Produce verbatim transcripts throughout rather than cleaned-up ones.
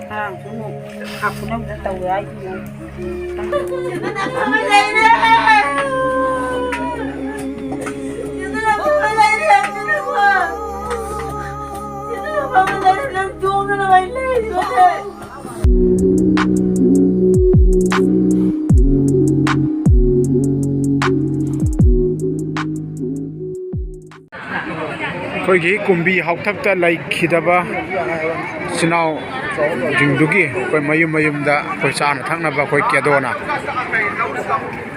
ꯉꯔꯥꯡꯁꯨ ꯑꯃꯨꯛ ꯍꯥꯞꯄꯅꯕꯗ ꯇꯧꯋꯦ ꯍꯥꯏꯁꯤꯅꯦ꯫ ꯑꯩꯈꯣꯏꯒꯤ ꯀꯨꯝꯕꯤ ꯍꯥꯎꯊꯛꯇ ꯂꯩꯈꯤꯗꯕ ꯏꯆꯤꯟ ꯏꯅꯥꯎꯁꯤꯡꯗꯨꯒꯤ ꯑꯩꯈꯣꯏ ꯃꯌꯨꯝ ꯃꯌꯨꯝꯗ ꯑꯩꯈꯣꯏ ꯆꯥꯅ ꯊꯛꯅꯕ ꯑꯩꯈꯣꯏ ꯀꯦꯗꯣꯅ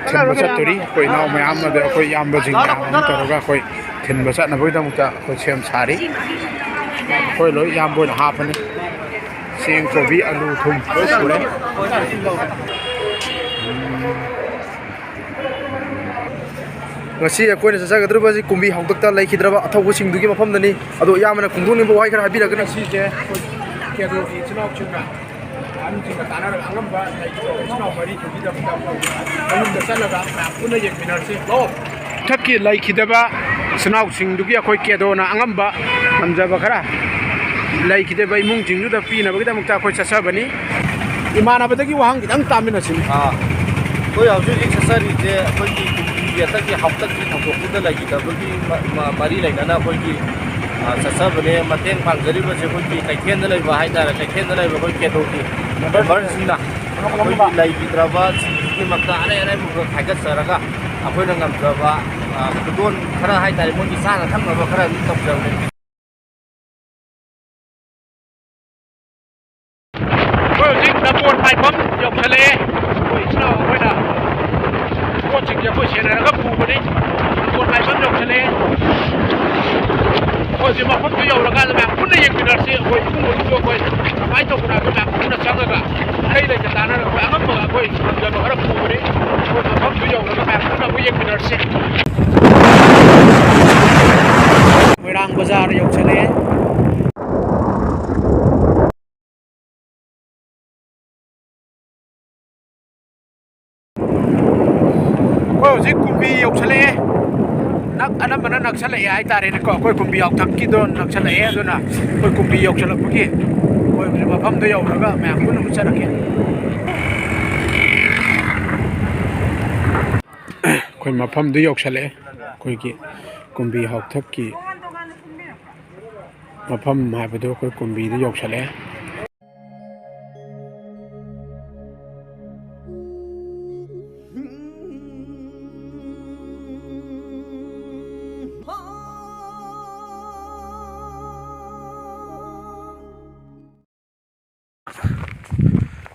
ꯊꯤꯟꯕ ꯆꯠꯇꯣꯔꯤ꯫ ꯑꯩꯈꯣꯏ ꯏꯅꯥꯎ ꯃꯌꯥꯝ ꯑꯃꯗꯤ ꯑꯩꯈꯣꯏ ꯏꯌꯥꯝꯕꯁꯤꯡ ꯃꯌꯥꯝ ꯑꯃ ꯇꯧꯔꯒ ꯑꯩꯈꯣꯏ ꯊꯤꯟꯕ ꯆꯠꯅꯕꯒꯤꯗꯃꯛꯇ ꯑꯩꯈꯣꯏ ꯁꯦꯝ ꯁꯥꯔꯤ꯫ ꯑꯩꯈꯣꯏ ꯂꯣꯏ ꯏꯌꯥꯝꯕ ꯑꯣꯏꯅ ꯍꯥꯞꯄꯅꯤ꯫ ꯆꯦꯡ, ꯀꯣꯕꯤ, ꯑꯂꯨ, ꯊꯨꯝ ꯂꯣꯏ ꯁꯨꯔꯦ꯫ ꯉꯁꯤ ꯑꯩꯈꯣꯏꯅ ꯆꯠꯆꯒꯗꯧꯔꯤꯕ ꯑꯁꯤ ꯀꯨꯝꯕꯤ ꯍꯥꯎꯇꯛꯇ ꯂꯩꯈꯤꯗ꯭ꯔꯕ ꯑꯊꯧꯕꯁꯤꯡꯗꯨꯒꯤ ꯃꯐꯝꯗꯅꯤ꯫ ꯑꯗꯣ ꯏꯌꯥꯝꯕꯅ ꯐꯣꯡꯗꯣꯛꯅꯤꯡꯕ ꯋꯥꯍꯩ ꯈꯔ ꯍꯥꯏꯕꯤꯔꯛꯀꯅꯤ꯫ ꯉꯁꯤꯁꯦ ꯑꯩꯈꯣꯏ ꯀꯦꯗꯣꯒꯤ ꯏꯆꯤꯟ ꯏꯅꯥꯎꯁꯤꯡꯅ ꯑꯍꯟꯁꯤꯡꯒ ꯇꯥꯟꯅꯔꯒ ꯑꯉꯝꯕ ꯂꯩꯈꯤꯗꯕ ꯏꯆꯤꯟ ꯏꯅꯥꯎ ꯃꯔꯤꯗꯨꯒꯤꯗꯃꯛꯇ ꯑꯩꯈꯣꯏ ꯃꯌꯨꯝꯗ ꯆꯠꯂꯒ ꯃꯌꯥꯝ ꯄꯨꯟꯅ ꯌꯦꯡꯃꯤꯟꯅꯔꯁꯤ꯫ ꯂꯥꯛꯑꯣ꯫ ꯃꯊꯛꯀꯤ ꯂꯩꯈꯤꯗꯕ ꯏꯆꯤꯟ ꯏꯅꯥꯎꯁꯤꯡꯗꯨꯒꯤ ꯑꯩꯈꯣꯏ ꯀꯦꯗꯣꯅ ꯑꯉꯝꯕ ꯉꯝꯖꯕ ꯈꯔ ꯂꯩꯈꯤꯗꯕ ꯏꯃꯨꯡꯁꯤꯡꯗꯨꯗ ꯄꯤꯅꯕꯒꯤꯗꯃꯛꯇ ꯑꯩꯈꯣꯏ ꯆꯠꯆꯕꯅꯤ꯫ ꯏꯃꯥꯟꯅꯕꯗꯒꯤ ꯋꯥꯍꯪ ꯈꯤꯇꯪ ꯇꯥꯃꯤꯟꯅꯁꯤꯅꯦ꯫ ꯑꯥ, ꯑꯩꯈꯣꯏ ꯍꯧꯖꯤꯛ ꯍꯧꯖꯤꯛ ꯆꯠꯆꯔꯤꯁꯦ ꯑꯩꯈꯣꯏꯒꯤ ꯀꯨꯝꯕꯤ ꯍꯟꯗꯛꯀꯤ ꯍꯥꯎꯇꯛꯀꯤ ꯊꯧꯗꯣꯛꯇꯨꯗ ꯂꯩꯈꯤꯗꯕꯒꯤ ꯃ-, ꯃ-, ꯃꯔꯤ ꯂꯩꯅꯅ ꯑꯩꯈꯣꯏꯒꯤ, ꯑ, ꯆꯠꯆꯕꯅꯦ꯫ ꯃꯇꯦꯡ ꯄꯥꯡꯖꯔꯤꯕꯁꯦ ꯑꯩꯈꯣꯏꯒꯤ ꯀꯩꯊꯦꯜꯗ ꯂꯩꯕ ꯍꯥꯏꯇꯥꯔꯦ, ꯀꯩꯊꯦꯜꯗ ꯂꯩꯕ ꯑꯩꯈꯣꯏ ꯀꯦꯗꯣꯒꯤ ꯃꯦꯝꯕꯔꯁꯤꯡꯅ ꯑꯩꯈꯣꯏꯒꯤ ꯂꯩꯈꯤꯗ꯭ꯔꯕꯁꯤꯡꯗꯨꯒꯤꯗꯃꯛꯇ ꯑꯔꯩ ꯑꯔꯩꯕ ꯈꯔ ꯈꯥꯏꯒꯠꯆꯔꯒ ꯑꯩꯈꯣꯏꯅ ꯉꯝꯖꯕ, ꯑ, ꯈꯨꯗꯣꯜ ꯈꯔ ꯍꯥꯏꯇꯥꯔꯦ, ꯃꯣꯏꯒꯤ ꯆꯥꯅ ꯊꯛꯅꯕ ꯈꯔ ꯑꯗꯨꯝ ꯇꯧꯖꯕꯅꯦ꯫ ꯑꯩꯈꯣꯏ ꯍꯧꯖꯤꯛ ꯅꯝꯕꯣꯜ ꯄꯥꯏꯐꯝ ꯌꯧꯁꯜꯂꯛꯑꯦ꯫ ꯑꯩꯈꯣꯏ ꯏꯆꯤꯟ ꯏꯅꯥꯎ ꯑꯩꯈꯣꯏꯅ ꯄꯣꯠꯁꯤꯡꯁꯦ ꯑꯩꯈꯣꯏ ꯁꯦꯟꯅꯔꯒ ꯄꯨꯕꯅꯤ꯫ ꯅꯝꯕꯣꯜ ꯄꯥꯏꯐꯝ ꯌꯧꯁꯜꯂꯛꯑꯦ꯫ ꯑꯩꯈꯣꯏ ꯍꯧꯖꯤꯛ ꯃꯐꯝꯗꯨ ꯌꯧꯔꯀꯥꯟꯗ ꯃꯌꯥꯝ ꯄꯨꯟꯅ ꯌꯦꯡꯃꯤꯟꯅꯔꯁꯤ꯫ ꯑꯩꯈꯣꯏ ꯏꯃꯨꯡ ꯃꯅꯨꯡꯁꯨ ꯑꯩꯈꯣꯏ ꯀꯃꯥꯏꯅ ꯇꯧꯕꯅꯣ ꯍꯥꯏꯕꯗꯣ ꯃꯌꯥꯝ ꯄꯨꯟꯅ ꯆꯪꯉꯒ ꯑꯔꯩ ꯂꯩꯇ ꯇꯥꯟꯅꯔꯒ ꯑꯩꯈꯣꯏ ꯑꯉꯝꯕ ꯑꯩꯈꯣꯏ ꯉꯝꯖꯕ ꯈꯔ ꯄꯨꯕꯅꯤ꯫ ꯑꯩꯈꯣꯏ ꯃꯐꯝꯗꯨ ꯌꯧꯔꯒ ꯃꯌꯥꯝ ꯄꯨꯟꯅ ꯑꯃꯨꯛ ꯌꯦꯡꯃꯤꯟꯅꯔꯁꯤ꯫ ꯃꯣꯏꯔꯥꯡ ꯕꯖꯥꯔ ꯌꯧꯁꯜꯂꯛꯑꯦ꯫ ꯑꯩꯈꯣꯏ ꯍꯧꯖꯤꯛ ꯀꯨꯝꯕꯤ ꯌꯧꯁꯜꯂꯛꯑꯦ꯫ ꯅꯛ-, ꯑꯅꯝꯕꯅ ꯅꯛꯁꯜꯂꯛꯑꯦ ꯍꯥꯏꯇꯥꯔꯦꯅꯦꯀꯣ꯫ ꯑꯩꯈꯣꯏ ꯀꯨꯝꯕꯤ ꯌꯥꯎꯊꯛꯀꯤꯗꯣ ꯅꯛꯁꯜꯂꯛꯑꯦ꯫ ꯑꯗꯨꯅ ꯑꯩꯈꯣꯏ ꯀꯨꯝꯕꯤ ꯌꯧꯁꯜꯂꯛꯄꯒꯤ ꯑꯩꯈꯣꯏ ꯍꯧꯖꯤꯛ ꯃꯐꯝꯗ ꯌꯧꯔꯒ ꯃꯌꯥꯝ ꯄꯨꯟꯅ ꯎꯠꯆꯔꯛꯀꯦ꯫ ꯑꯩꯈꯣꯏ ꯃꯐꯝꯗꯨ ꯌꯧꯁꯜꯂꯛꯑꯦ꯫ ꯑꯩꯈꯣꯏꯒꯤ ꯀꯨꯝꯕꯤ ꯍꯥꯎꯊꯛꯀꯤ ꯃꯐꯝ ꯍꯥꯏꯕꯗꯨ ꯑꯩꯈꯣꯏ ꯀꯨꯝꯕꯤꯗ ꯌꯧꯁꯜꯂꯛꯑꯦ꯫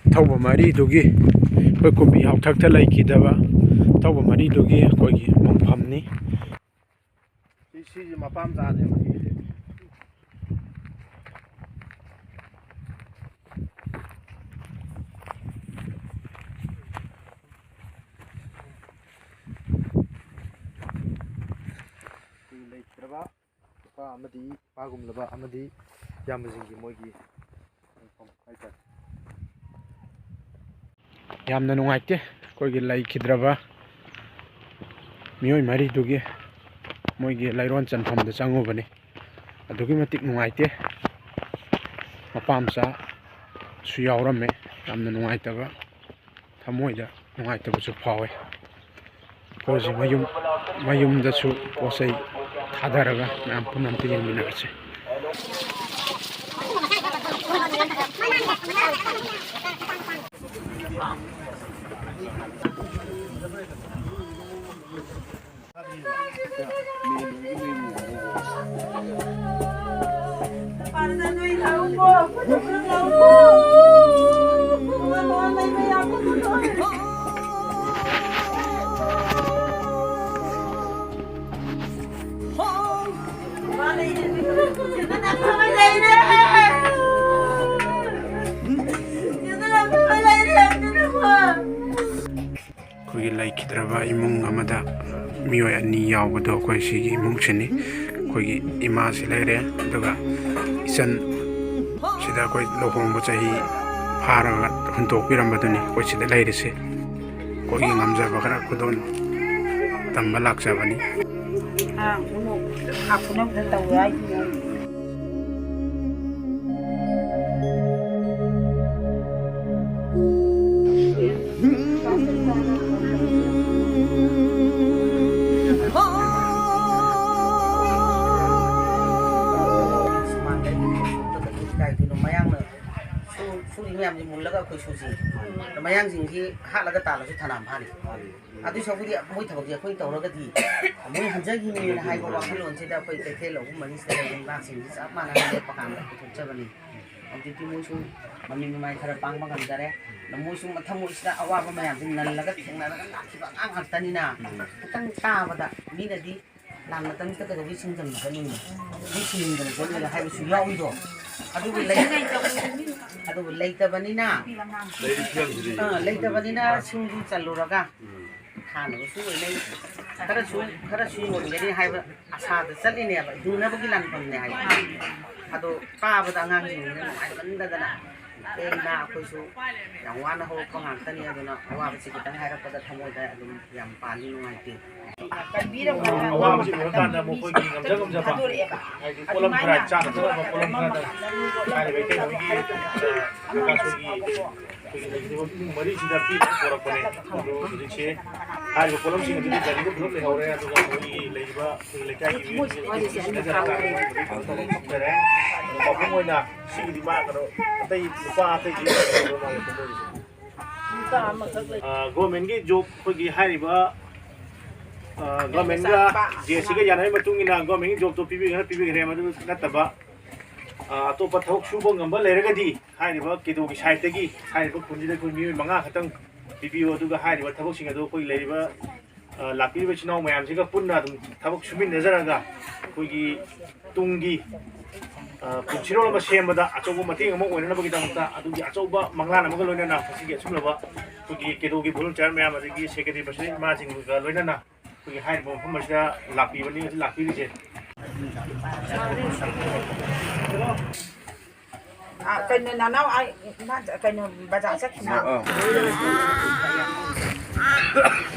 ꯑꯊꯧꯕ ꯃꯔꯤꯗꯨꯒꯤ, ꯑꯩꯈꯣꯏ ꯀꯨꯝꯕꯤ ꯍꯥꯎꯊꯛꯇ ꯂꯩꯈꯤꯗꯕ ꯑꯊꯧꯕ ꯃꯔꯤꯗꯨꯒꯤ ꯑꯩꯈꯣꯏꯒꯤ ꯃꯪꯐꯝꯅꯤ꯫ ꯁꯤ, ꯁꯤꯁꯦ ꯃꯄꯥ ꯃꯆꯥꯅꯦꯕ ꯁꯤꯒꯤꯁꯦ꯫ ꯑꯩꯈꯣꯏꯒꯤ ꯂꯩꯈꯤꯗ꯭ꯔꯕ ꯅꯨꯄꯥ ꯑꯃꯗꯤ ꯅꯨꯄꯥꯒꯨꯝꯂꯕ ꯑꯃꯗꯤ ꯏꯌꯥꯝꯕꯁꯤꯡꯒꯤ ꯃꯣꯏꯒꯤ ꯃꯪꯐꯝ ꯍꯥꯏꯇꯥꯔꯦ꯫ ꯌꯥꯝꯅ ꯅꯨꯡꯉꯥꯏꯇꯦ꯫ ꯑꯩꯈꯣꯏꯒꯤ ꯂꯩꯈꯤꯗ꯭ꯔꯕ ꯃꯤꯑꯣꯏ ꯃꯔꯤꯗꯨꯒꯤ ꯃꯣꯏꯒꯤ ꯂꯩꯔꯣꯟ ꯆꯟꯐꯝꯗ ꯆꯪꯉꯨꯕꯅꯤ꯫ ꯑꯗꯨꯛꯀꯤ ꯃꯇꯤꯛ ꯅꯨꯡꯉꯥꯏꯇꯦ꯫ ꯃꯄꯥ ꯃꯆꯥꯁꯨ ꯌꯥꯎꯔꯝꯃꯦ꯫ ꯌꯥꯝꯅ ꯅꯨꯡꯉꯥꯏꯇꯕ, ꯊꯃꯣꯏꯗ ꯅꯨꯡꯉꯥꯏꯇꯕꯁꯨ ꯐꯥꯎꯋꯦ꯫ ꯑꯩꯈꯣꯏꯁꯦ ꯃꯌꯨꯝ, ꯃꯌꯨꯝꯗꯁꯨ ꯄꯣꯠ ꯆꯩ ꯊꯥꯗꯔꯒ ꯃꯌꯥꯝ ꯄꯨꯟꯅ ꯑꯝꯇ ꯌꯦꯡꯃꯤꯟꯅꯔꯁꯦ꯫ ꯑꯩꯈꯣꯏꯒꯤ ꯂꯩꯈꯤꯗ꯭ꯔꯕ ꯏꯃꯨꯡ ꯑꯃꯗ ꯃꯤꯑꯣꯏ ꯑꯅꯤ ꯌꯥꯎꯕꯗꯣ ꯑꯩꯈꯣꯏ ꯁꯤꯒꯤ ꯏꯃꯨꯡꯁꯤꯅꯤ꯫ ꯑꯩꯈꯣꯏꯒꯤ ꯏꯃꯥꯁꯤ ꯂꯩꯔꯦ, ꯑꯗꯨꯒ ꯏꯆꯟ ꯁꯤꯗ ꯑꯩꯈꯣꯏ ꯂꯨꯍꯣꯡꯕ ꯆꯍꯤ ꯐꯥꯔꯒ ꯍꯨꯟꯗꯣꯛꯄꯤꯔꯝꯕꯗꯨꯅꯤ ꯑꯩꯈꯣꯏ ꯁꯤꯗ ꯂꯩꯔꯤꯁꯦ꯫ ꯑꯩꯈꯣꯏꯒꯤ ꯉꯝꯖꯕ ꯈꯔ ꯈꯨꯗꯣꯜ ꯇꯝꯕ ꯂꯥꯛꯆꯕꯅꯤ꯫ ꯑꯉꯥꯡꯁꯨ ꯈꯥ ꯈꯨꯅꯧꯗ ꯇꯧꯋꯦ ꯍꯥꯏꯁꯤꯅꯦ꯫ ꯁꯨꯔꯤ ꯃꯌꯥꯝꯁꯤ ꯃꯨꯜꯂꯒ ꯑꯩꯈꯣꯏ ꯁꯨꯁꯤ꯫ ꯑꯗꯣ ꯃꯌꯥꯡꯁꯤꯡꯁꯤ ꯍꯥꯠꯂꯒ ꯇꯥꯜꯂꯁꯨ ꯐꯅꯌꯥꯝ ꯐꯥꯅꯤ꯫ ꯑꯗꯨꯏ ꯁꯔꯨꯛꯄꯨꯗꯤ ꯃꯣꯏ ꯊꯕꯛꯁꯦ ꯑꯩꯈꯣꯏ ꯇꯧꯔꯒꯗꯤ ꯃꯣꯏ ꯍꯟꯖꯈꯤꯅꯦꯅ ꯍꯥꯏꯕ ꯋꯥꯈꯜꯂꯣꯟꯁꯤꯗ ꯑꯩꯈꯣꯏ ꯀꯩꯊꯦꯜ ꯑꯍꯨꯝ ꯃꯔꯤꯁꯤꯗ ꯂꯩꯕ ꯂꯩꯕꯥꯛꯁꯤꯡꯁꯤ ꯆꯞ ꯃꯥꯟꯅꯅ ꯂꯦꯞꯄ ꯀꯥꯟꯗ ꯄꯨꯊꯣꯛꯆꯕꯅꯤ꯫ ꯍꯧꯖꯤꯛꯇꯤ ꯃꯣꯏꯁꯨ ꯃꯃꯤꯠ ꯃꯃꯥꯏ ꯈꯔ ꯄꯥꯡꯕ ꯉꯝꯖꯔꯦ꯫ ꯑꯗꯣ ꯃꯣꯏꯁꯨ ꯃꯊꯃꯣꯏꯁꯤꯗ ꯑꯋꯥꯕ ꯃꯌꯥꯝꯁꯤ ꯅꯜꯂꯒ ꯊꯦꯡꯅꯔꯒ ꯂꯥꯛꯈꯤꯕ ꯑꯉꯥꯡ ꯉꯥꯛꯇꯅꯤꯅ ꯈꯤꯇꯪ ꯇꯥꯕꯗ ꯃꯤꯅꯗꯤ ꯂꯥꯟ ꯃꯇꯝꯁꯤꯗ ꯀꯩꯗꯧꯕꯩ ꯁꯤꯡꯖꯪꯕ ꯆꯠꯂꯤꯅꯣ? ꯃꯤ ꯁꯤꯅꯤꯡꯗꯅ ꯆꯠꯂꯤꯔ ꯍꯥꯏꯕꯁꯨ ꯌꯥꯎꯏꯗꯣ꯫ ꯑꯗꯨꯕꯨ ꯂꯩ-, ꯑꯗꯨꯕꯨ ꯂꯩꯇꯕꯅꯤꯅ, ꯂꯩꯔꯤ ꯐꯤꯕꯝꯁꯤꯗꯤ꯫ ꯑꯥ, ꯂꯩꯇꯕꯅꯤꯅ ꯁꯤꯡꯗꯨ ꯆꯜꯂꯨꯔꯒ ꯎꯝ꯫ ꯊꯥꯅꯕꯁꯨ ꯑꯣꯏꯅꯩ꯫ ꯈꯔꯁꯨ, ꯈꯔꯁꯨ ꯌꯣꯟꯒꯅꯤ ꯍꯥꯏꯕ ꯑꯁꯥꯗ ꯆꯠꯂꯤꯅꯦꯕ, ꯍꯤꯡꯅꯕꯒꯤ ꯂꯥꯟꯐꯝꯅꯦ ꯍꯥꯏꯕ꯫ ꯑꯗꯣ ꯀꯥꯕꯗ ꯑꯉꯥꯡꯁꯤꯡꯁꯤꯅ ꯅꯨꯡꯉꯥꯏꯃꯟꯗꯗꯅ, "ꯑꯦ ꯏꯃꯥ, ꯑꯩꯈꯣꯏꯁꯨ ꯌꯥꯝ ꯋꯥꯅ ꯍꯧꯔꯛꯄ ꯉꯥꯛꯇꯅꯤ, ꯑꯗꯨꯅ ꯑꯋꯥꯕꯁꯤ ꯈꯤꯇꯪ ꯍꯥꯏꯔꯛꯄꯗ ꯊꯃꯣꯏꯗ ꯑꯗꯨꯝ ꯌꯥꯝ ꯄꯥꯜꯂꯤ, ꯅꯨꯡꯉꯥꯏꯇꯦ"꯫ ꯑꯋꯥꯕꯁꯤ ꯎꯔꯀꯥꯟꯗ ꯃꯈꯣꯏꯒꯤ ꯉꯝꯖ ꯉꯝꯖꯕ, ꯍꯥꯏꯗꯤ ꯄꯣꯠꯂꯝ ꯈꯔ, ꯆꯥꯅ ꯊꯛꯅꯕ ꯄꯣꯠꯂꯝ ꯈꯔꯗ ꯍꯥꯏꯔꯤꯕ ꯏꯇꯩꯃꯒꯤ, ꯑ, ꯀꯀꯥꯁꯣꯏꯒꯤ ꯑꯩꯈꯣꯏꯒꯤ ꯂꯩꯈꯤꯗꯕ ꯄꯨꯡ ꯃꯔꯤꯁꯤꯗ ꯄꯤꯅꯕ ꯄꯣꯔꯛꯄꯅꯦ꯫ ꯑꯗꯣ ꯍꯧꯖꯤꯛꯁꯦ ꯍꯥꯏꯔꯤꯕ ꯄꯣꯠꯂꯝꯁꯤꯡ ꯑꯗꯨꯗꯤ ꯒꯥꯔꯤꯗ ꯄꯨꯂꯞ ꯂꯩꯍꯧꯔꯦ, ꯑꯗꯨꯒ ꯑꯩꯈꯣꯏꯒꯤ ꯂꯩꯔꯤꯕ ꯑꯩꯈꯣꯏꯒꯤ ꯂꯩꯀꯥꯏꯒꯤ ꯃꯤꯑꯣꯏꯁꯤꯡ ꯁꯤꯟꯅꯖꯔꯒ ꯄꯤꯔꯦ꯫ ꯑꯗꯣ ꯃꯄꯨꯡ ꯑꯣꯏꯅ ꯁꯤꯒꯤꯗꯤ ꯃꯥ ꯀꯩꯅꯣ ꯑꯇꯩ ꯅꯨꯄꯥ ꯑꯇꯩꯗꯤ ꯀꯩꯅꯣ ꯃꯥꯜꯂꯦ ꯀꯨꯝꯍꯩꯁꯦ꯫ ꯑ, ꯒꯣꯔꯃꯦꯟꯒꯤ ꯖꯣꯕ ꯑꯩꯈꯣꯏꯒꯤ ꯍꯥꯏꯔꯤꯕ, ꯑ, ꯒꯣꯔꯃꯦꯟꯒ ꯖꯦ ꯑꯦꯁ ꯁꯤꯒ ꯌꯥꯅꯕꯒꯤ ꯃꯇꯨꯡ ꯏꯟꯅ ꯒꯣꯔꯃꯦꯟꯒꯤ ꯖꯣꯕꯇꯣ ꯄꯤꯕꯤꯒꯅ ꯄꯤꯕꯤꯈ꯭ꯔꯦ, ꯃꯗꯨ ꯅꯠꯇꯕ, ꯑ, ꯑꯇꯣꯞꯄ ꯊꯕꯛ ꯁꯨꯕ ꯉꯝꯕ ꯂꯩꯔꯒꯗꯤ ꯍꯥꯏꯔꯤꯕ ꯀꯦꯗꯣꯒꯤ ꯁꯥꯏꯠꯇꯒꯤ ꯍꯥꯏꯔꯤꯕ ꯈꯨꯟꯁꯤꯗ ꯑꯩꯈꯣꯏ ꯃꯤꯑꯣꯏ ꯃꯉꯥ ꯈꯛꯇꯪ ꯄꯤꯕꯤꯌꯨ, ꯑꯗꯨꯒ ꯍꯥꯏꯔꯤꯕ ꯊꯕꯛꯁꯤꯡ ꯑꯗꯨ ꯑꯩꯈꯣꯏ ꯂꯩꯔꯤꯕ, ꯑ, ꯂꯥꯛꯄꯤꯔꯤꯕ ꯏꯆꯤꯟ ꯏꯅꯥꯎ ꯃꯌꯥꯝꯁꯤꯒ ꯄꯨꯟꯅ ꯑꯗꯨꯝ ꯊꯕꯛ ꯁꯨꯃꯤꯟꯅꯖꯔꯒ ꯑꯩꯈꯣꯏꯒꯤ ꯇꯨꯡꯒꯤ, ꯑ, ꯄꯨꯟꯁꯤꯔꯣꯜ ꯑꯃ ꯁꯦꯝꯕꯗ ꯑꯆꯧꯕ ꯃꯇꯦꯡ ꯑꯃ ꯑꯣꯏꯅꯅꯕꯒꯤꯗꯃꯛꯇ ꯑꯗꯨꯒꯤ ꯑꯆꯧꯕ ꯃꯪꯂꯥꯟ ꯑꯃꯒ ꯂꯣꯏꯅꯅ ꯉꯁꯤꯒꯤ ꯑꯁꯨꯝꯂꯕ ꯑꯩꯈꯣꯏꯒꯤ ꯀꯦꯗꯣꯒꯤ ꯚꯣꯂꯨꯟꯇꯤꯌꯥꯔ ꯃꯌꯥꯝ ꯑꯗꯒꯤ ꯁꯦꯀ꯭ꯔꯦꯇꯔꯤ ꯄ꯭ꯔꯁꯤꯗꯦꯟ ꯏꯃꯥꯁꯤꯡꯒ ꯂꯣꯏꯅꯅ ꯑꯩꯈꯣꯏꯒꯤ ꯍꯥꯏꯔꯤꯕ ꯃꯐꯝ ꯑꯁꯤꯗ ꯂꯥꯛꯄꯤꯕꯅꯤ, ꯍꯧꯖꯤꯛ ꯂꯥꯛꯄꯤꯔꯤꯁꯦ꯫ ꯑ, ꯀꯩꯅꯣ, ꯅꯅꯥꯎ, ꯑꯩ, ꯏꯃꯥ, ꯀꯩꯅꯣ, ꯕꯖꯥꯔ ꯆꯠꯈꯤꯅ꯫ ꯑꯥ, ꯑꯥ꯫